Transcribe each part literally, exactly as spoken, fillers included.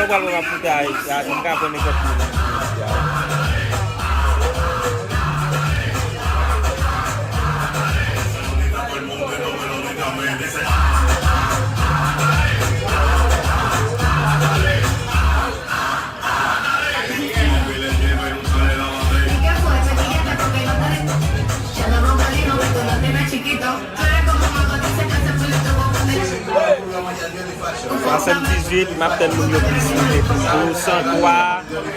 Ou pral wè m ap pote a, a, m ka pran nenpòt moun isi a. Swasanndizuit, m ap tann moun yo plis moute toujou. Santwa.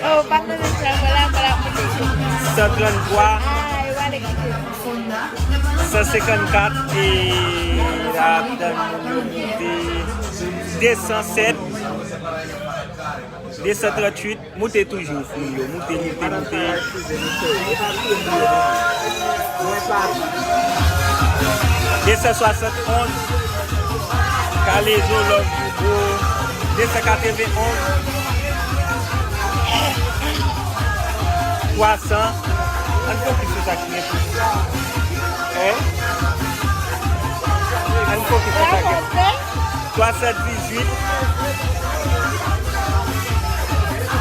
Oh, pa mande sa, vwala, vwala, moute. Santrantwa. Ah, yo ale kite. Sansenkannkat, e la, tann moun yo moute. Desansèt. Desantranntuit. Moute toujou, moun yo. Moute, moute, moute. Desanswasantonz. Kalezo, love you, bro. Desannkatrevenonz. Twasan. Ann fokis sou sa ki gen plis. Hein? Ann fokis sou sa ki gen plis. Twasandizuit.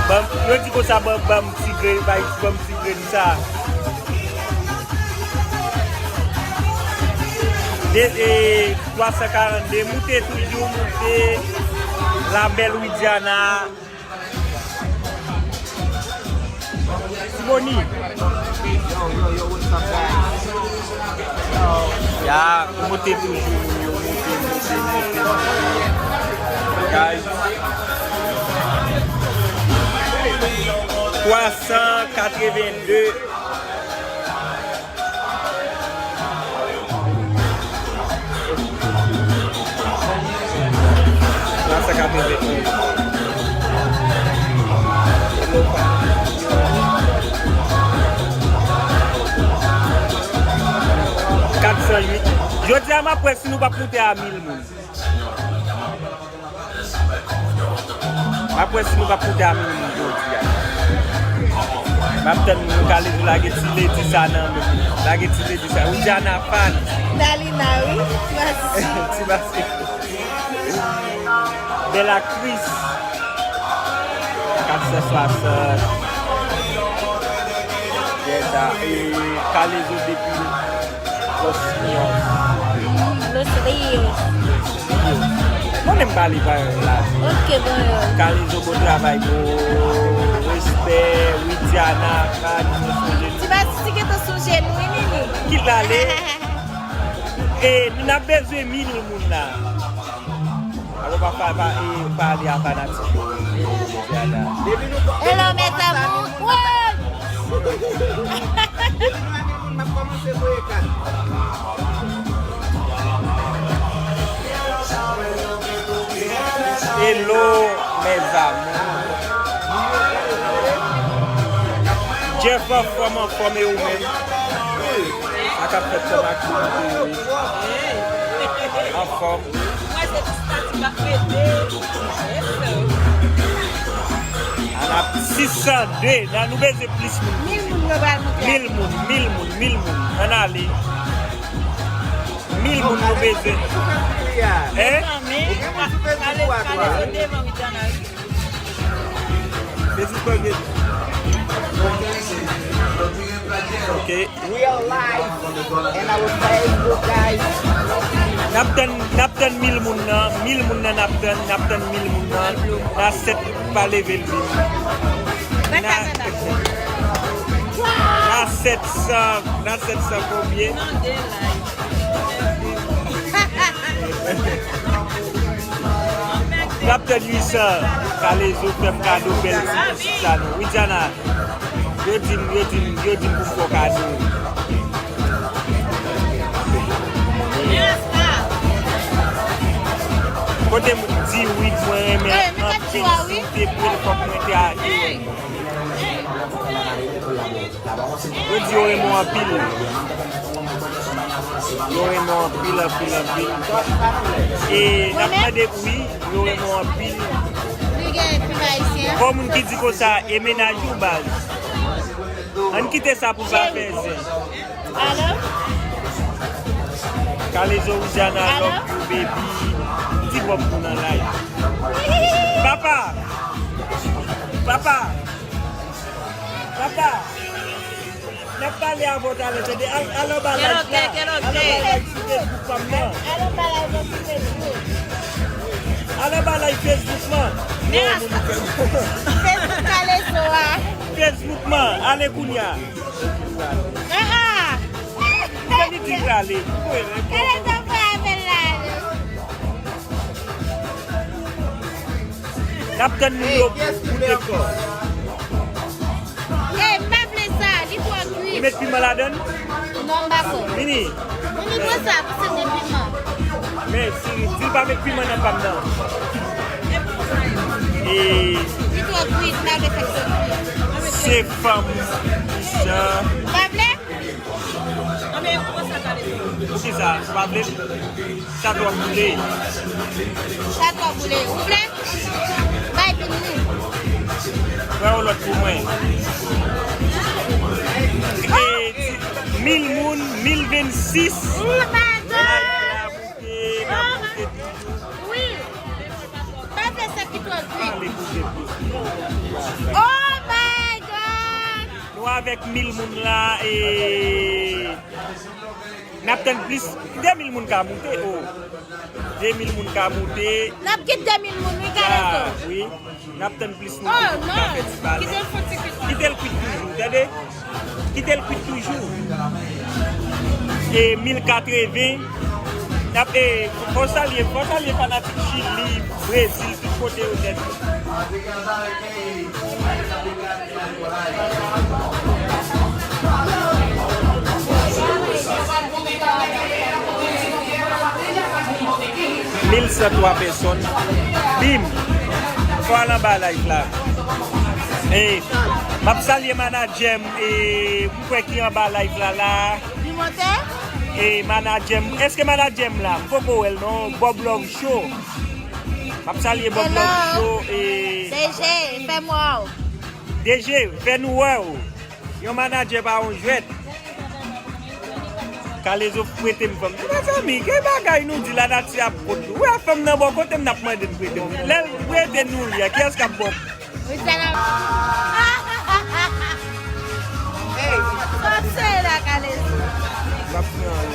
Ban m, yo di konsa, ban, ban m ti grenn, bay, ban m ti grenn sa. De, e, twasankarannde, moute toujou, moute. La belle Widiana. Tiboni. Ya, moute toujou, moute, moute, moute, moute. Guys. Twasankatrevennde. Twasankatrevennde. Katsanwit. Jodi a, m ap wè si nou p ap moute a mil moun. M ap wè si nou p ap moute a mil moun jodi a. M ap tann nou, Kalezo lage ti ledi sa nan men. Lage ti ledi sa. Widiana Fan. Dalina, wi. Ti masi. Ti masi. Bèl aktris. Katsanswasant. Jèn sa. E Kalezo depi Los Rios. Los Rios. Mwen menm pale panyòl la. Ok, panyòl. Kalezo, bon travay, bro. Respè, Widiana, Fanny, mwen sonje nou. Ti Bati, ti gentan sonje nou, wi, Nini. Kit la ale. E, n ap bezwen mil moun la. Alò, pa, pa, pa, e, pale a fanatik yo, Widiana. Hello, mes amours. Woy! Hello, mes amours. Jeff anfòm, anfòm, e ou menm? Sa k ap fèt kòm aktivite yo? Anfòm. Mwen se ti stati k ap pete. Ann ap sis san de. Nan, nou bezwen plis moun. Mil moun yo pral moute. Mil moun, mil moun, mil moun. Ann ale. Mil moun nou bezwen. Hein? Mezanmi, Kalezo devan Widiana, wi. Facebook pa gen. Ok. We are live in our Facebook, guys. N ap tann, n ap tann mil moun nan, mil moun nan n ap tann, n ap tann mil moun nan. Nan sèt pa leve l vin. Nan, nan sèt san, nan sèt san konbyen? N ap tann uit san. Kalezo fè m kado bèl ti mizik sa non. Widiana, yo di m, yo di m, yo di m pou m fè w kado. Kote m di wi, mwen renmen anpil site pou l fòk mwen te ale. Yo di yo renmen w anpil. Yo renmen w anpil, anpil, anpil. E n ap mande wi, yo renmen w anpil. Li gen pil ayisyen. Bon moun ki di konsa, e mennaj ou baz. Ann kite sa pou zafè zen. Alo? Kalezo Widiana, alo? Love you, baby. Di bòm pou nan live. Papa! Papa! Papa! N ap pale avè w talè, tande. Al, al anba live la. Al anba live sou Facebook pa m nan. Al anba live sou Facebook. Al anba live Facebook man. Facebook Kalezo a. Facebook man, ale kounye a. Ah, ah. Kè li di l ale. Kalezo fè avè l la ale. N ap tann moun yo moute kò. Ey, m pa vle sa, li twò kwi. Ou met piman ladann? Non, m pa kwè. Vini. Vini pran sa, pou se de piman. Men, si, si l pa met piman nan pa m nan. E li twò kwi, m pa vle fè l twò kwi. Se fanm sa. Pa vle? Kisa, ou pa vle? Sa twò boule. Sa twò boule. Ou vle? Bay pou nou. Fè yon lòt pou mwen. E di, mil moun, mil vennsis. Oh my God! Live la moute, la moute toujou. Wi. Pa fè sa ki twò vit. Oh my God! Nou avèk mil moun la e n ap tann plis. De mil moun ka moute, o. De mil moun ka moute. N ap kite de mil moun, wi, Kalezo. Wi. N ap tann plis moun ki ka fè ti bagay. Kite l kwit toujou, tande? Kite l kwit toujou. E mil katreven. N ap, e, fò salye, fò salye fanatik Chili, Brezil, tout kote yo nèt. Mil san twa pèsòn. Bim! Fò al anba live la. E, m ap salye manadjè m, e, m kwè ki anba live la la. Li monte? E, manadjè m, èske manadjè m la? M poko wè l non. Bob Love Show. M ap salye Bob Love Show, e, D J, fè m wè w. D J, fè nou wè w. Yon manadjè pa yon jwèt. Kalezo prete m fanm. Mezanmi, gen bagay nou di lanati ap kont nou. Ou wè fanm nan bò kote m n ap mande l prete m. Lè l prete nou li a, kiyès k ap ba w? Wi, sa n ap. Hey, sa w ap sere la, Kalezo? M ap pran.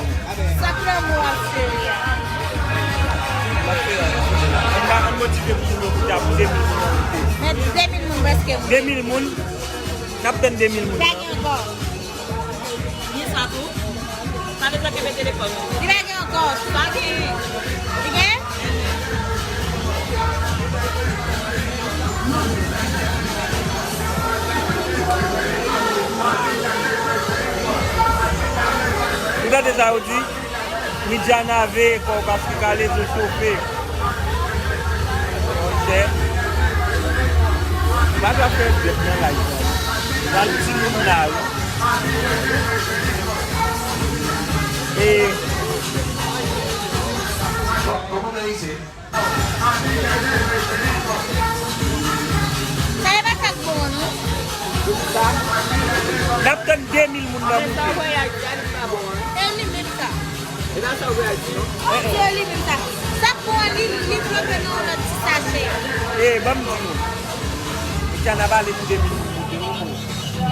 Sa k nan men w ap sere a? M ap sere a. Ann ba, ann motive pou nou, pou ta pou de mil moun nan moute. Men de mil moun prèske moute. De mil moun. N ap tann de mil moun. Li pa gen ankò. Gen sa tou? Pa bezwen kenbe telefòn ou. Li pa gen ankò. Sa gen. Li gen? Ou tande sa yo di? Widiana veye kò w paske Kalezo chofe. Monchè. M pa t ap fè bèt nan live la. Pral timoun la, wi. E. Sa e pa sa k bon an, non? N ap tann de mil moun nan moute. E li menm sa. E pa sa w vle al di, non? Oh, se li menm sa. Sa k bon an, li, li vlope nan yon lòt ti sache. E, ban m di nou. Misye a n ap ale pou de mil moun moute, wi, wi.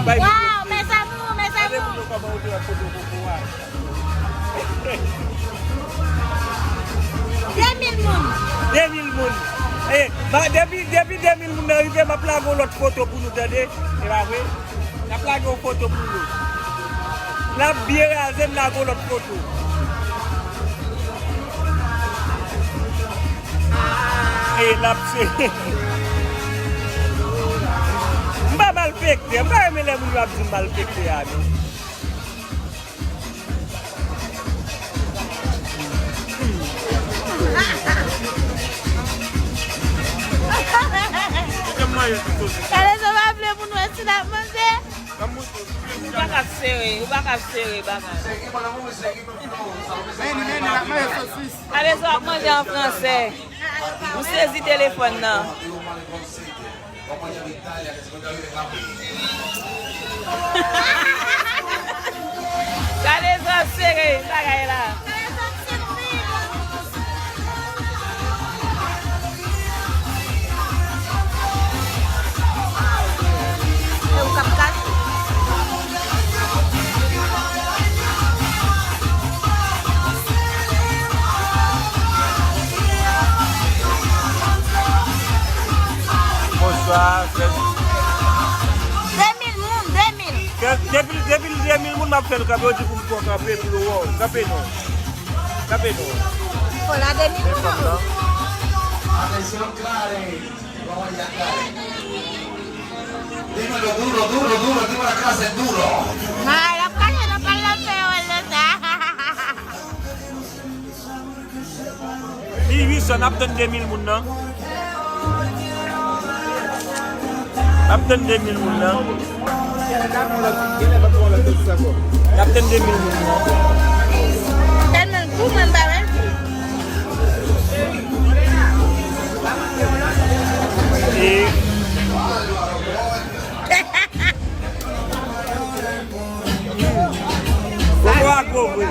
Bay moun yo. Waw, mes amours, mes amours. Gade moun yo kòman yo te wè foto koko a. De mil moun. De mil moun. E, ba, depi, depi de mil moun nan rive, m ap lage yon lòt foto pou nou, tande? E pa vre? M ap lage yon foto pou nou. L ap byen raze, m lage yon lòt foto. E, l ap se. M pa malfektè, m pa renmen lè moun yo ap di m malfektè a, non. Kalezo pa vle pou nou wè si l ap manje. Ou pa ka sere, ou pa ka sere bagay. Kalezo ap manje an fransè. M sezi telefòn nan. Kalezo ap sere bagay la. De mil moun, de mil. Depi, depi de mil moun, m ap fè l kanpe, yo di pou m pran kanpe, pou yo wè w. Kanpe non. Kanpe non. Fò la de mil moun ankò. Atención, Clary. Vamos allá, Clary. Dímelo duro, duro, duro, dime la clase duro. Ay, la calle no parla feo, él no está. Li uit san, n ap tann de mil moun nan. N ap tann de mil moun nan. N ap tann de mil moun nan. Tèlman gou mwen pa wè. E Koko a gwo vre.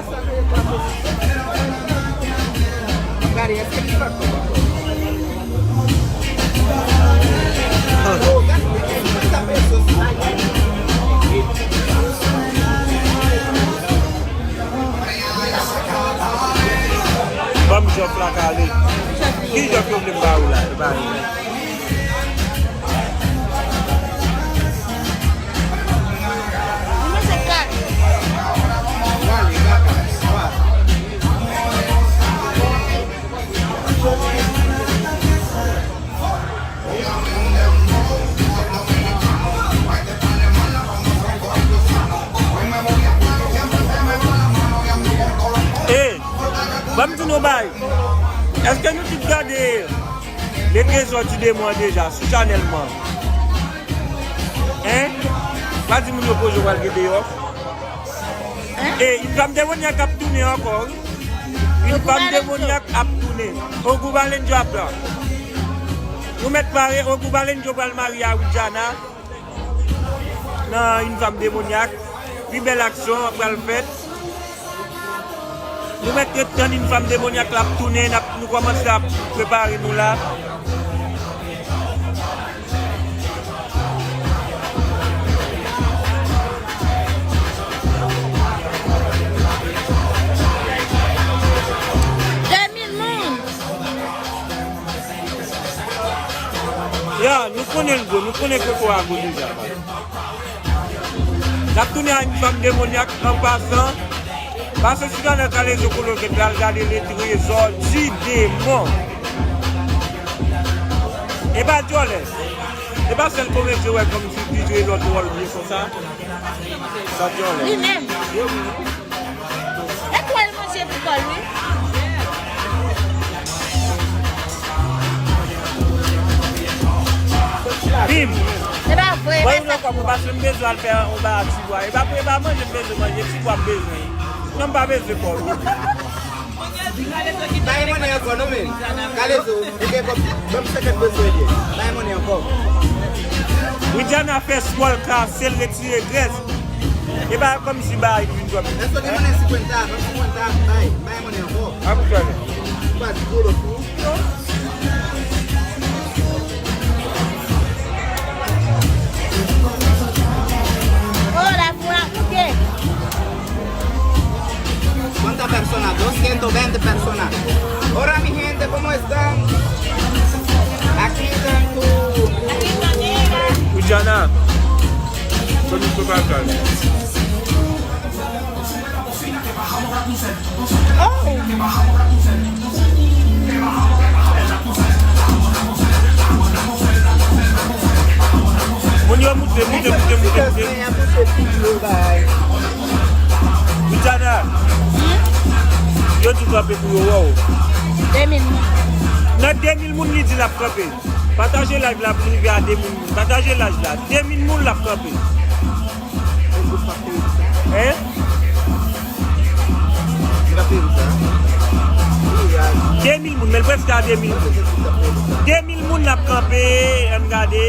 Ban m jòf la kale. Ki jòf yo vle m ba ou la? Ba yo. Hey, ban m di nou bagay. Èske nou tout gade Le Trésor du Démon an deja sou chanèl mwen? Hein? Pa di moun yo Kojo pral gen day off. Hein? E, Une Femme Démoniaque ap tounen ankò, wi. Une Femme Démoniaque ap tounen. Ogou Balenjo ap la. Nou mèt pare, Ogou Balenjo pral marye a Widiana nan Une Femme Démoniaque. Pi bèl aksyon pral fèt. Nou mèt ret tann Une Femme Démoniaque la ap tounen, n ap, nou kòmanse ap prepare nou la. De mil moun. Ya, nou konnen l gwo, nou konnen Koko a gwo deja. N ap tounen a Une Femme Démoniaque an pasan. Pase sou chanèl Kalezo Kolonèl al gade Le Trésor du Démon. E pa djòlè. E pa sèl komedyen wè kòmsi li jwe lòt wòl byen konsa. Sa djòlè. Li menm. E kwa l manje pou kò l, wi. Bim. Se pa vre, e pa sa. Mwen, mwen pa se m bezwen al fè yon ba a ti bwa. E pa, e pa manje m bezwen manje, ti bwa m bezwen. Non, m pa bezwen kò l. Bay mwen ankò non, men. Kalezo, ou gen kòb, ban m senkant peso ede. Bay mwen ankò. Widiana fè swòl kase l, retire grès. E pa kòmsi bagay ki vin twò piti. Èske w gen monnen senkwanta? Ban m senkwanta, bay. Bay monnen ankò. Ap fè l. Ou pa di gwo lòt tou. Oh, la fura, ok. Cuántas personas? Doscientos veinte personas. Hola, mi gente, ¿cómo están? Aquí están tu. Widiana, fè nou fè bagay. Oh! Moun yo moute, moute, moute, moute, moute. Widiana, yo di kanpe pou yo wè w. De mil moun. Nan de mil moun li di l ap kanpe. Pataje live la pou rive a de mil moun. Pataje live la. De mil moun l ap kanpe. Hein? De mil moun, men l prèske a de mil moun. De mil moun l ap kanpe, ann gade.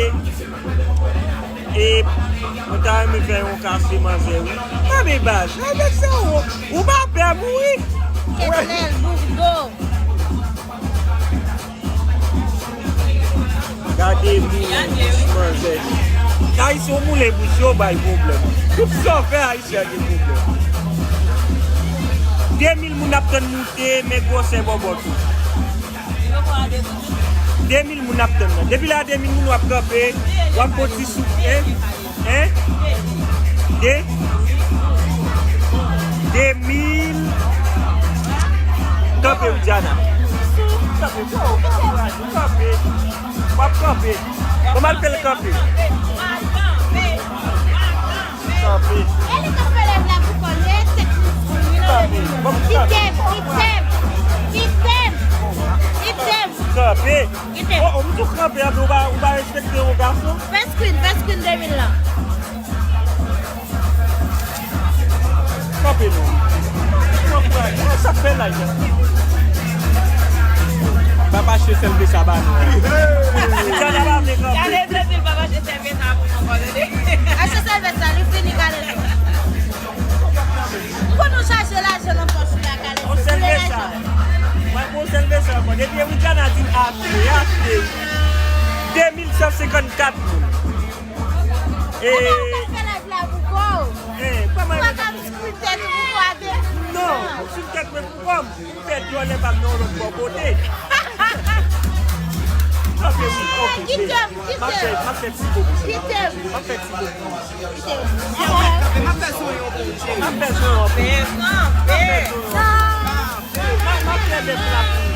E mwen ta renmen fè yon kase manzè, wi. Mami baz, avèk sa ou, ou pa pè mouri. Ketnèl, Bourdo. Gade moun bouch manzè. Ayisyen ou moulen bouch yo bay pwoblèm. Tout sa w fè ayisyen gen pwoblèm. De mil moun ap tann moute, men gwosè bòbòt ou. De mil moun ap tann nan. Depi la, de mil moun w ap kanpe, w ap fè ti souf, en? En? De? De mil. Kanpe, Widiana. Kanpe, bro, kanpe, kanpe. W ap kanpe. Kòman l fè l kanpe? Kanpe. E li t ap fè lèv la pou kò l, e teknik pou li nan kanpe. Bon, kite m, kite m, kite m, kite m. Kanpe. Kite m. Oh, oh, m tou kanpe, anpi ou pa, ou pa respekte yon gason. Fè screen, fè screen de mil lan. Kanpe non. Sa k fè la, Jean? Papa Che sèlve sa ba nou. Jan la pa vle kanpe. Gade, se papa Che sèlve sa pou nou, kòlone. Achte sèlvèt sa, li fini kale. M konn ou chache lajan nan pòch ou la, kale. On sèlvèt sa. Mwen, bon sèlvèt sa, mwen. Depi Widiana di achte, achte. De mil san senkannkat moun. E ou pa ka fè live la pou kò w. Ou pa ka screen tèt ou pou kò a de mil. Non, m screen tèt mwen pou kò m. M pèdi anlè pa m nan yon lòt bò kote. Ok, wi, ok, kite m, kite m. M ap fè, m ap fè ti bobo. Kite m. M ap fè ti bobo. Kite m. M ap fè son yon bobo. M ap fè son yon bobo. M ap fè son yon bobo. M ap, m ap fè bèf la pou ou.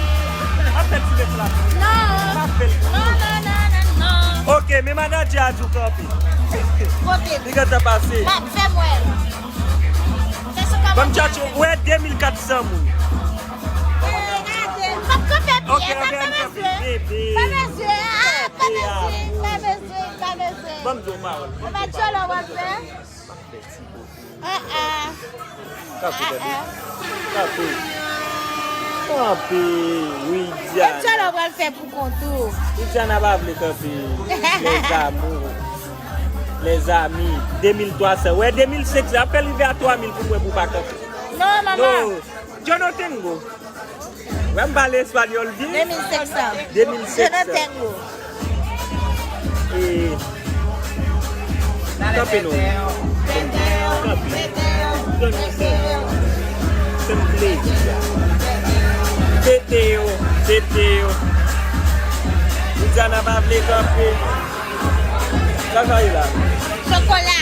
M ap fè ti bèf la pou ou. Non. M ap fè l pou ou. Non, non, non, non, non. Ok, men manadjè a di w kanpe. Kote? Li gentan pase. M ap fè m wè l. Ban m tchatche, ou wè de mil kat san moun. Eh, gade, m p ap kanpe pye, ok, sa ok, pa bezwen. Bebe. Pa bezwen, ah, pa bezwen, pa bezwen, pa bezwen. Ban m di w pawòl. Ou mèt tchòlè w ap fè? Ah, ah. Kanpe, ah, kanpe. Ah. Kanpe. Kanpe, Widiana. E tchòlè w pral fè pou kont ou. Widiana pa vle kanpe. Les amours. Les amis, de mil twa san. Wè, de mil senk san. Ap fè l rive a twa mil pou mwen pou pa kanpe. Non, manman. Non. Yo no tengo. Wè, m pale espanyòl byen. De mil senk san. De mil senk san. Yo no tengo. E, kanpe non. Kanpe. Yo no tengo. Fè m plezi a. Tete yo, tete yo. Widiana pa vle kanpe. Sa sa ye la? Chokola.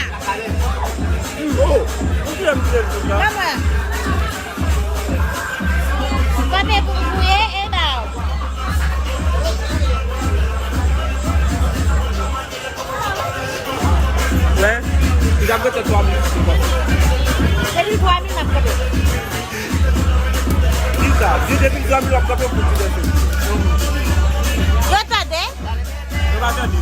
Oh, ou ki lè m kite l sou sa? Mwen, mwen. Kanpe pou m gouye, e ba w. Wè, li t ap rete twa minit pou kanpe. Depi twa minit, m ap kanpe. Di sa, di depi twa minit w ap kanpe pou ti lè se. Yo tande? Yo pa tande.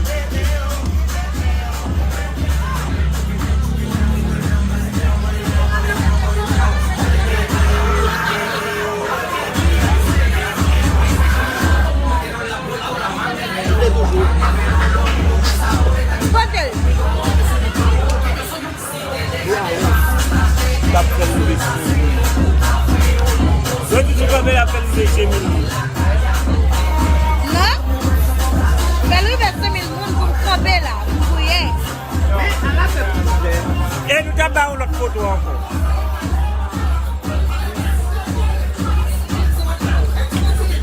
Kote l? L ap fè l rive senk mil. Yo di sou kanpe l ap fè l rive senk mil moun. Non. Fè l rive senk mil moun pou m kanpe la, pou m gouye. E nou t ap ba yon lòt foto ankò.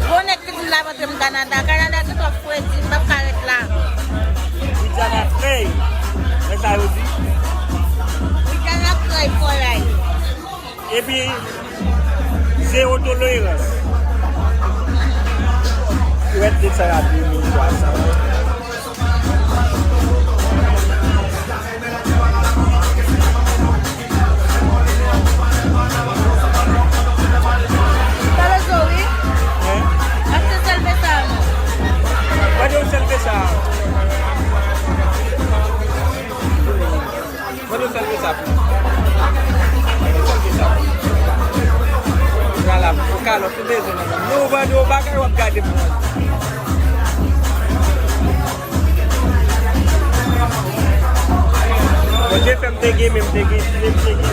Bon, nèg ki di m l ap antre m Kanada. Kanada gen twòp fredi, m p ap ka ret la. Widiana krèy. Men sa yo di. Widiana krèy for life. Epi, zewo tolerans. Ou wè de sa a de mil twa san. Pale zo, wi. Hein? Achte sèlve sa a non. Mande yon sèlve sa a. Mande yon sèlve sa pou. Mande yon sèlve sa pou. Pral ap, ou kalòt, ou bezwen nan men. Nou vande yon bagay, w ap gade pou mwen. Bondye fè m te gen, men m te gen, men m te gen, m te gen.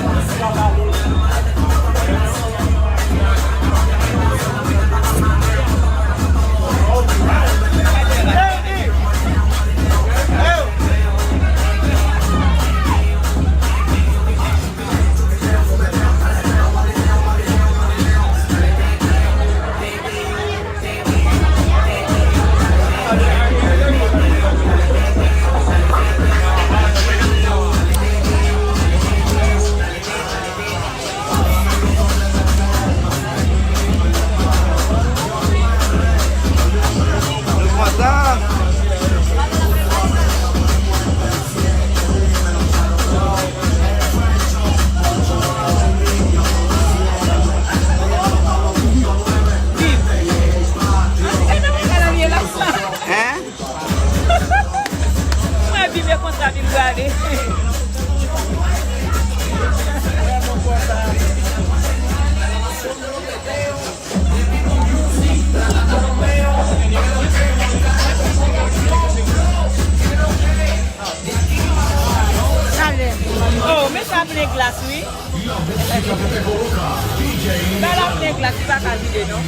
Ba l ap gen glas, li pa ka vide non.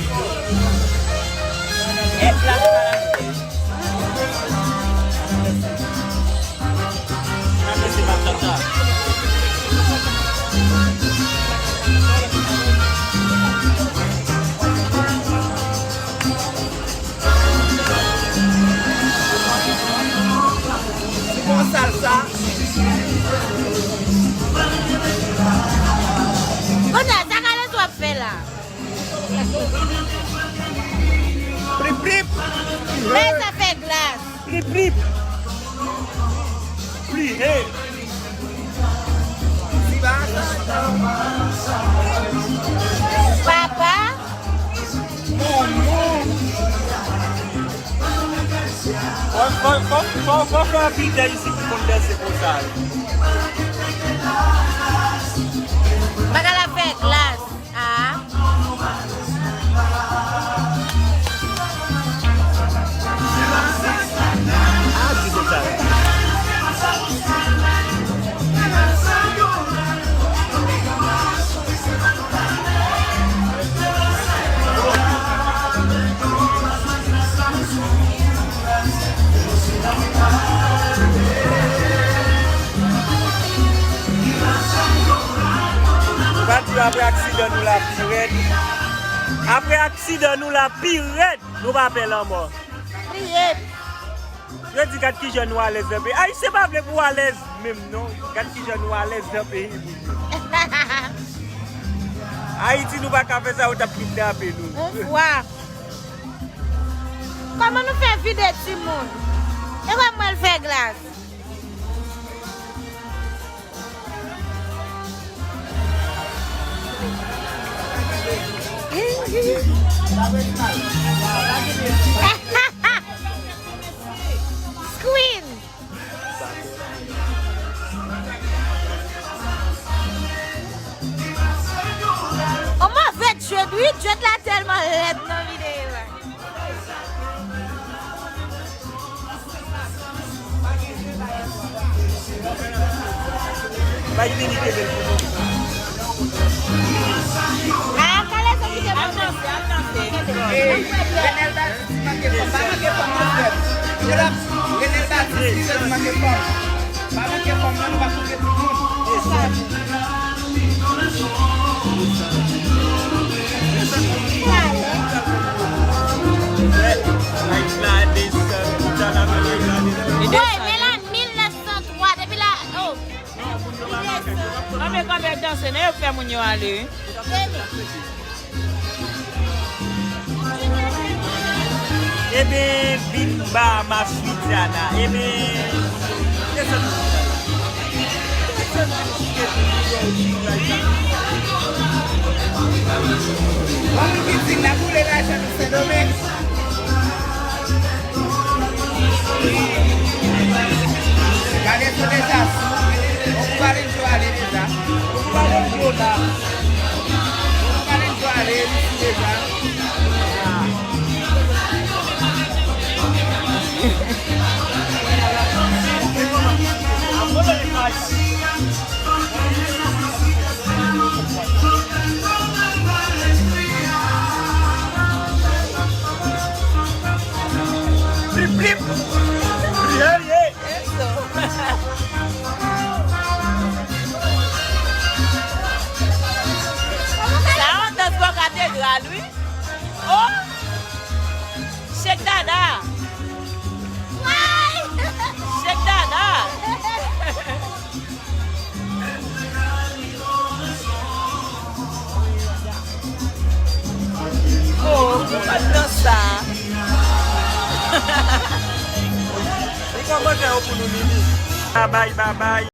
E glas pa la vide. Bon salsa. Kounye a, sa kalèz w ap fè la? Plip, plip. Men sa fè glas. Plip, plip. Pli, hey. Papa. Manman. Fò, fò, fò, fò, fò fè anpil nèg isi ki konn danse konsa, wi. Bagay la fè glas. Ah. Ah, di konsa. Nou pa di apre aksidan nou la pi rèd. Apre aksidan nou la pi rèd, nou pa pè lanmò. Pi rèd. Yo di gad kijan nou alèz nan peyi. Ayisyen pa vle pou w alèz menm non. Gad kijan nou alèz nan peyi moun yo. Ayiti nou pa ka fè sa, yo t ap kidnape nou. On fwa. Kòman nou fè vide timoun? E kòman l fè glas? Screen. On move dread, wi, dread la tèlman lèd nan videyo a. Bay vini kenbe l pou nou. Ah, kalèz ou kite mwen. Al danse, al danse. Hey, Renel Batis manke fanm, pa manke fanm non frè m. Renel Batis, li manke fanm. Pa manke fanm non, nou pa manke tout moun. Woy, men la mil nèf san twa, depi la, oh. Kanpe, kanpe, danse, non, yo fè moun yo ale, wi. Eben, vin Bahamas, Louisiana. Eben, desann. Desann vin kite New York, New York. Ban moun ki di n ap boule lajan nou Sendomeng. Gade sou deja sou. Bon, pou Valenjo ale deja. Pou Valenjo la. Pou Valenjo ale, li sou deja. Plip, plip. Ye, ye. Sa yon dans bò katedral, wi. Oh! Shake Dada! Shake Dada! Oh, ou konn dans sa. Li kòmantè yo pou nou, Nini. Babay, babay.